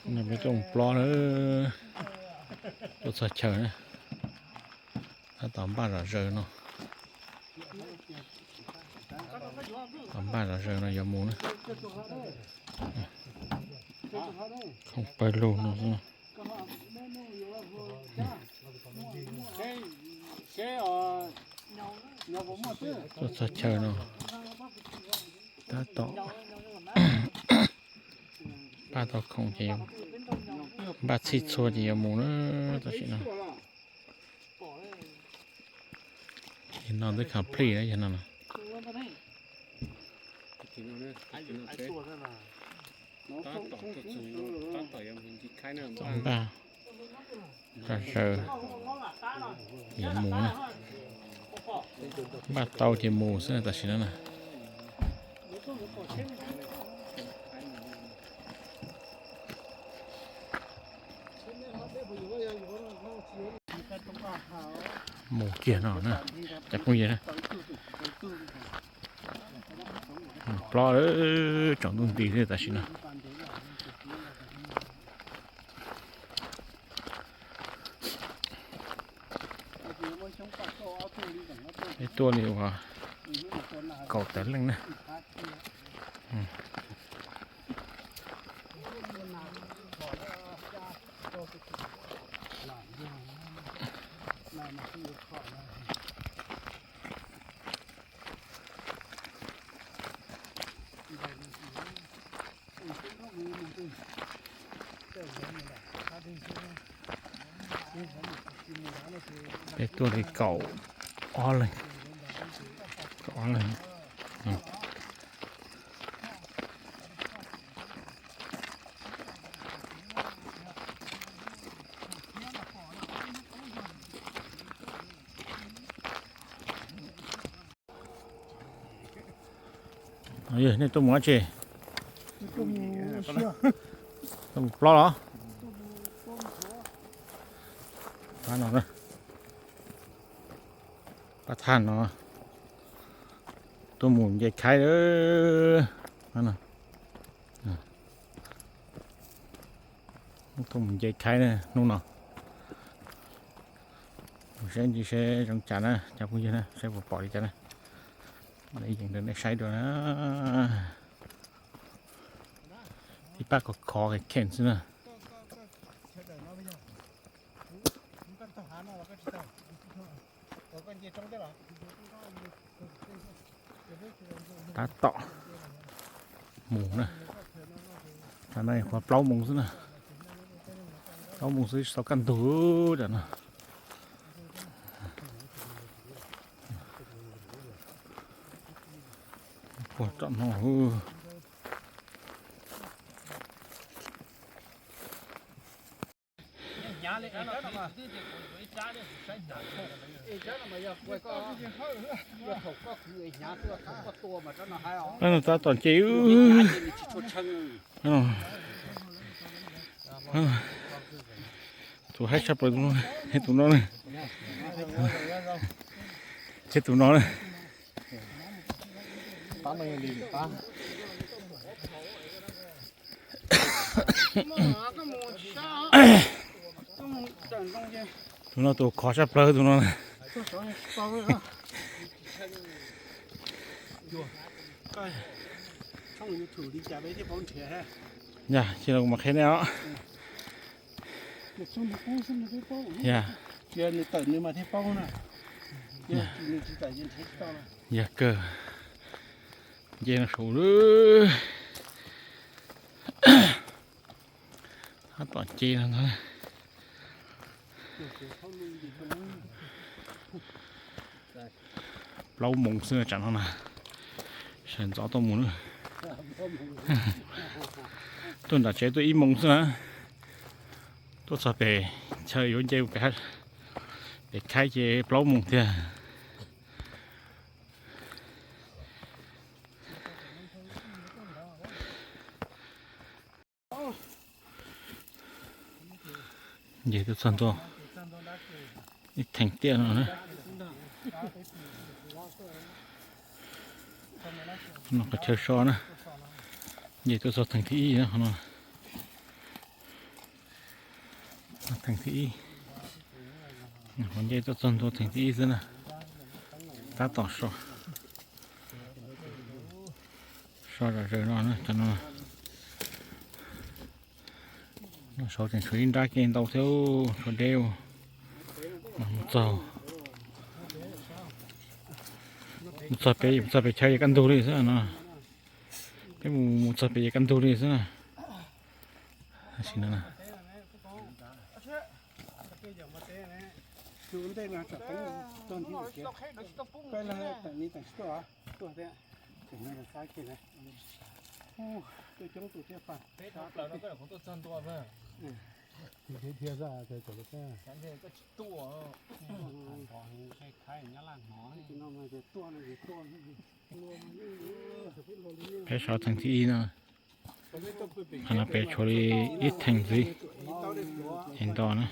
Peb tuaj mus plob na, tuaj txog chaw na, tab tom npaj zom zaws no, tom npaj zom zaws no yuav mus na. Khoom pawg lug no. Tuaj txog chaw no, tab tom npaj tau khoom ces, npaj txhij txhua ces yuav mus na, tam sim no. Yog no twb complete na, yog no. Tom npaj zom zaws, yuav mus na. Npaj tau ces mus xwb tam sim no na. Mus kiag no na, cov phooj ywg na. Plob tsaus ntuj nti thiab tam sim no. Peb tuaj li uas kaum tawm leej na. Peb tuaj li kaum ob leeg, kaum ob leeg. Nej tuaj mus dab tsi? Tuaj mus plob los? Pab thaj no tuaj mus nce khaib lawm. Tuaj mus nce khaib na hnub no. Mus saib ntsis seb zoo cas na cov phooj ywg na, saib puas pom li cas na. Yees rau nej saib dua na. Tib pab khov khov kheev xwb na. Tab tom mus na. Tam no qhuav plaub moos xwb na. Plaub moos xwb tsis tau kaj ntug tam no. Puag tom no. Tab tom nce. Tus haib tshaj plaws tus no, tus no na. Thiab tus no na. Tus no tus khov tshaj plaws tus no. Yog, cia kuv mam qhia nej os. Yog, yog kawg, nce no saud lawm. Tab tom nce no ntag. Plaub moos xwb tsam no na, sawv ntxov tuaj mus na. Tuaj nram tsev tuaj ib moos xwb na. Tuaj txog pem chaw yuav nce pem khaib ces plaub moos tiag. Nce tuaj txog ntua ib theem tiaj no na. No qhov chaw so na. Nce tuaj txog theem thib ib no. Theem thib ib, qhov nce tuaj txog ntua theem thib ib xwb na. Tab tom so, so zom zaws no na, cov no. Noj saud tseem tshuav ib nrab kev ntau thiab, tshuav deb. Mus txog, mus txog pem, mus txog pem chaw ces kaj ntug li xwb no. Peb mus, mus txog pem ces kaj ntug li xwb na. Sim no na. Peb so theem thib ib no, qhov no peb tshuav li ib theem xwb, es nto na.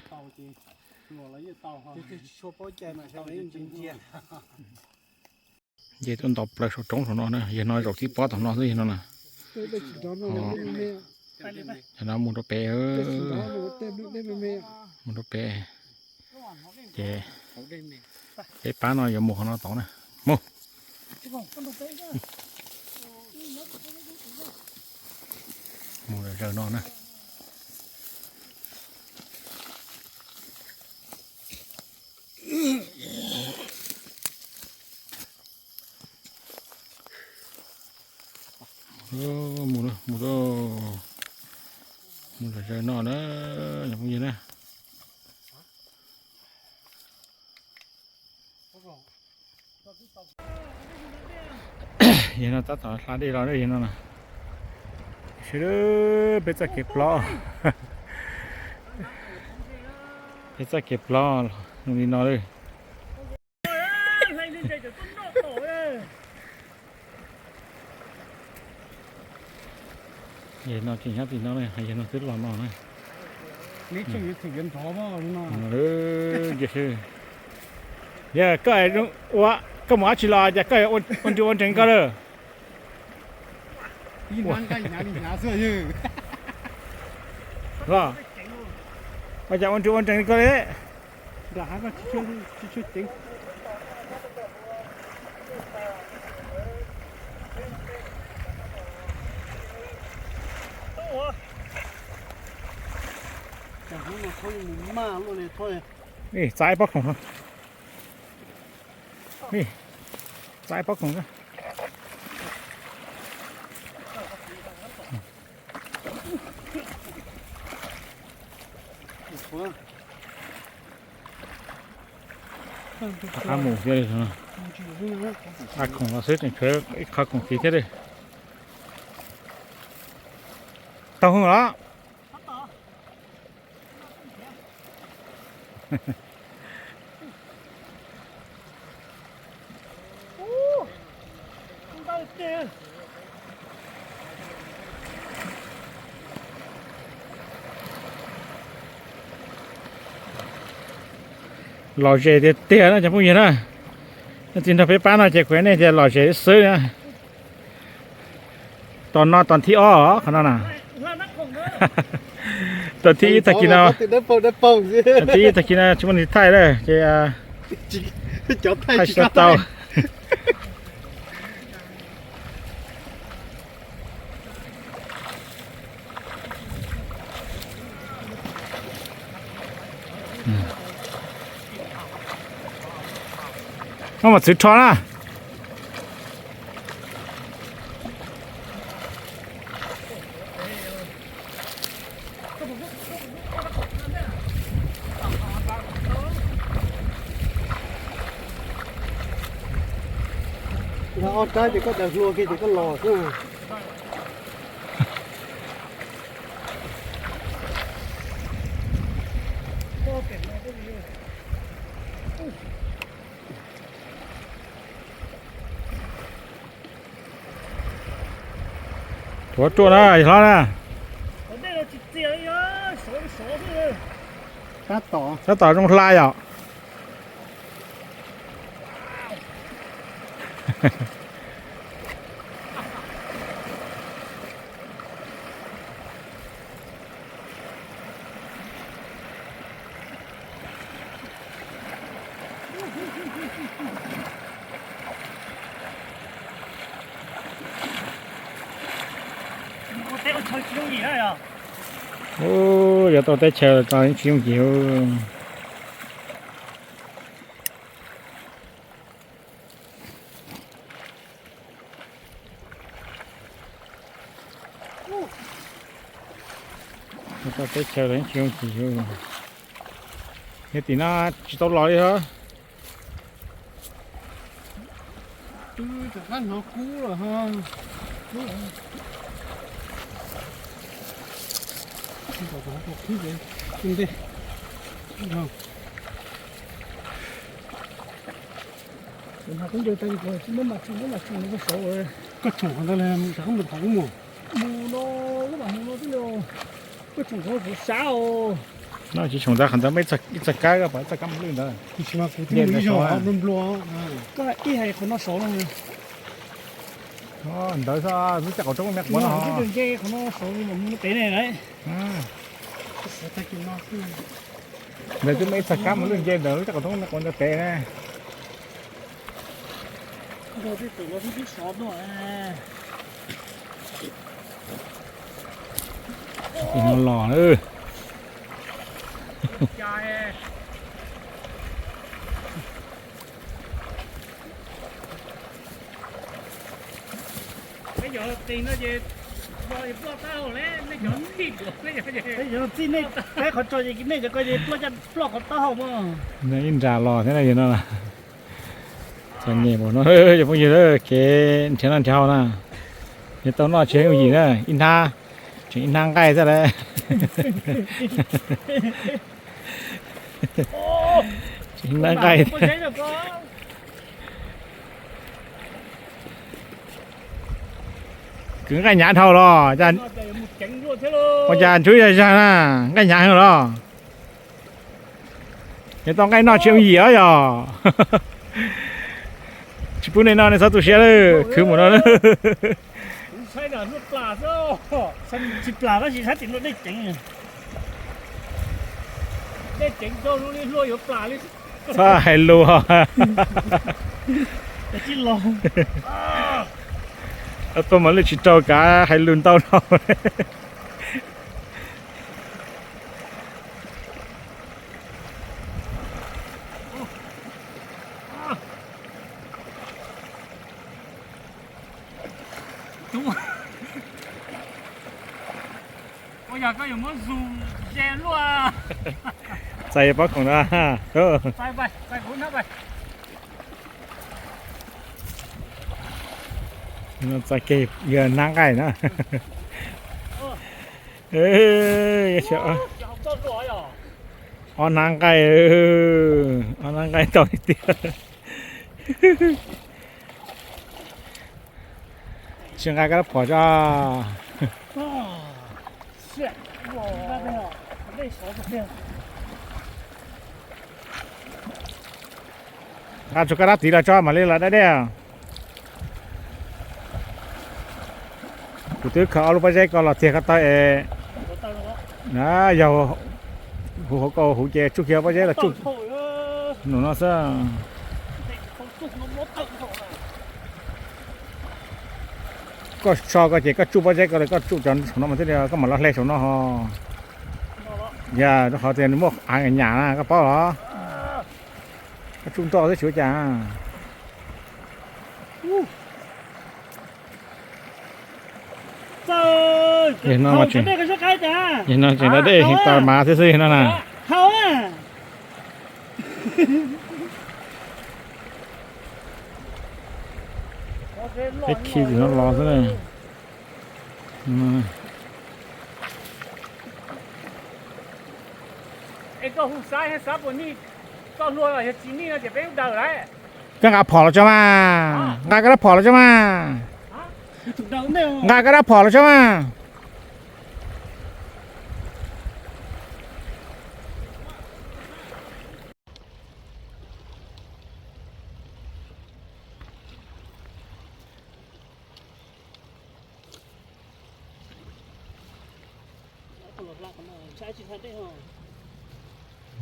Nce tuaj nto plaws saum roob saum no na, yog no zaum tib pob tom no xwb yog no na. Yog no mus rau pem, mus rau pem, ces peb pab no yuav mus qhov no tod na. Mus, mus zaws no na. Mus, mus, mus zaws no na, cov phooj ywg na. Yog no tab tom hla dej los yog no na. Sawv daws, peb txoj kev plov, peb txoj kev plov zoo li no lawm. Yog no tsis nyob tim no, yog no twb los no na. Yog koj, koj mus dab tsi los cas koj ua nri ua nrees koj lawm? Los, ua cas ua nri ua nrees koj li? Txav ib pob khoom, txav ib pob khoom. Rov qab mus thiab li. Qhov khoom los xwb tseem tshuav ib qho khoom tid thiab li. Tau hwj los. Lom zem tiag tiag na cov phooj ywg na. Nej tsis nrog peb pab no ces kuv nej tias lom zem xwb na. Tos no tos thib ob qhov no na. Tos thib ib tag kis no, tos thib ib tag kis no tsis muaj neeg thaij lawm ces thaij tsis tau. Koj mam txwv rho na. Ob rab ces koj daws hlua kiag ces koj los xwb. Tuav ruaj na hlob na. Tab tom zoo hla yom. Ub, yuav tau teb chaws tso tsis yooj yim. Tau teb chaws los tsis yooj yim. Yog tim no tsis tau los li os. Twb rov qab hnov kub lawm ho. Koj tshoom qhov ntawd, koj mus qhov ub mus. Mus no, koj mam mus no xwb los. Koj tshoom qhov kuv sab os. No tsis tshoom ntawd, qhov ntawd muaj ib txoj kab, koj pom ib txoj kab mus lwj ntawd. Tab sis mas kuv twb mus ib zaug nplua nplua. Koj ib hais qhov no saud no. Ntawd xwb, lub caj qaum roob me quav no. Twb nce qhov no saud mus no pem ne. Ntawd twb muaj ib txoj kab mus lwj nce ntawd lub caj qaum roob me quav ntawd pem ne. Los lawm. Peb cov txij no ces, peb cov txij nej, peb qhov tso ces nej cov ko ces ploj caj, ploj qhov taub hau mas. Ib nra los thiab na yog no. Txom nyem npaum no cov phooj ywg, kev nrhiav noj nrhiav haus na, yog tau noj tsis yooj yim na, ib hnab, tseem ib hnab nqaij xwb lawm. Tseem ib hnab nqaij. Kwv nqaij hnyav dhau los, ua cas ntsub zog zog na, nqaij hnyav heev los. Yog tau nqaij noj tsis yooj yim os yog. Tsis pub nej noj nej txhob tu siab lawm, khwv mus no. Tsis plam tab sis saib tim no dej ceev. Dej ceev rau li hlua yuav plam li. Txhob hais lus. Tuaj mas lwj tsis raug kav hais lus ntau dhau. Ua yog koj yuav muab zoom ze luaj. Txais pob khoom no. Txais kiag yog hnab nqaij na. Ob hnab nqaij, ob hnab nqaij tau tiag. Tsis nqa koj rab phom tso. Nqa tsuas koj rab tiv los tso mam li los da dej. Kuv twb khaws ob lub pob zeb ko los tiag koj tau es. Yog huv hauv koj huv ces tsuj kiag pob zeb los tsuj. Num no xwb. Koj so koj ces koj tsuj pob zeb ko, koj tsuj cov saum no mas thiaj li koj mam los hle saum no ho. Yog rau qhov tias nws muaj av nyam na koj paub los. Koj tsuj nroj xwb tsis ua cas. Yog no tseem da dej heev tas mas thiab xwb no na. Peb khi tim no los xwb na. Koj nqa phom los tso mas, nqa koj rab phom los tso mas. Nqa koj rab phom los tso mas.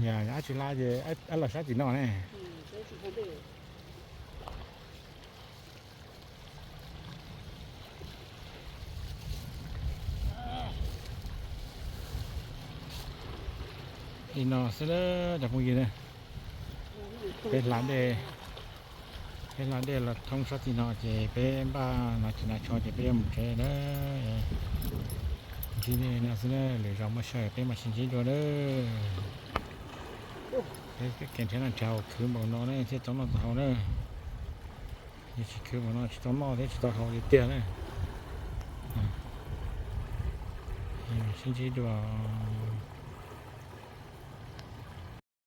Yog dab tsi hla ces los sab tim no ne. Li no xwb na cov phooj ywg na. Peb hla dej, peb hla dej los thoob sab tim no ces peb npaj no ces nas tsho ces peb yuav mus tsev na. Ntsib nej no xwb na, lwm zaus muaj sij hawm peb mam sib ntsib dua na. Peb kev nrhiav nas nrhiav haus khwv npaum no ne thiaj tau noj tau haus na. Yog tsis khwv npaum no tsis tau noj thiab tsis tau haus li tiag na. Sib ntsib dua.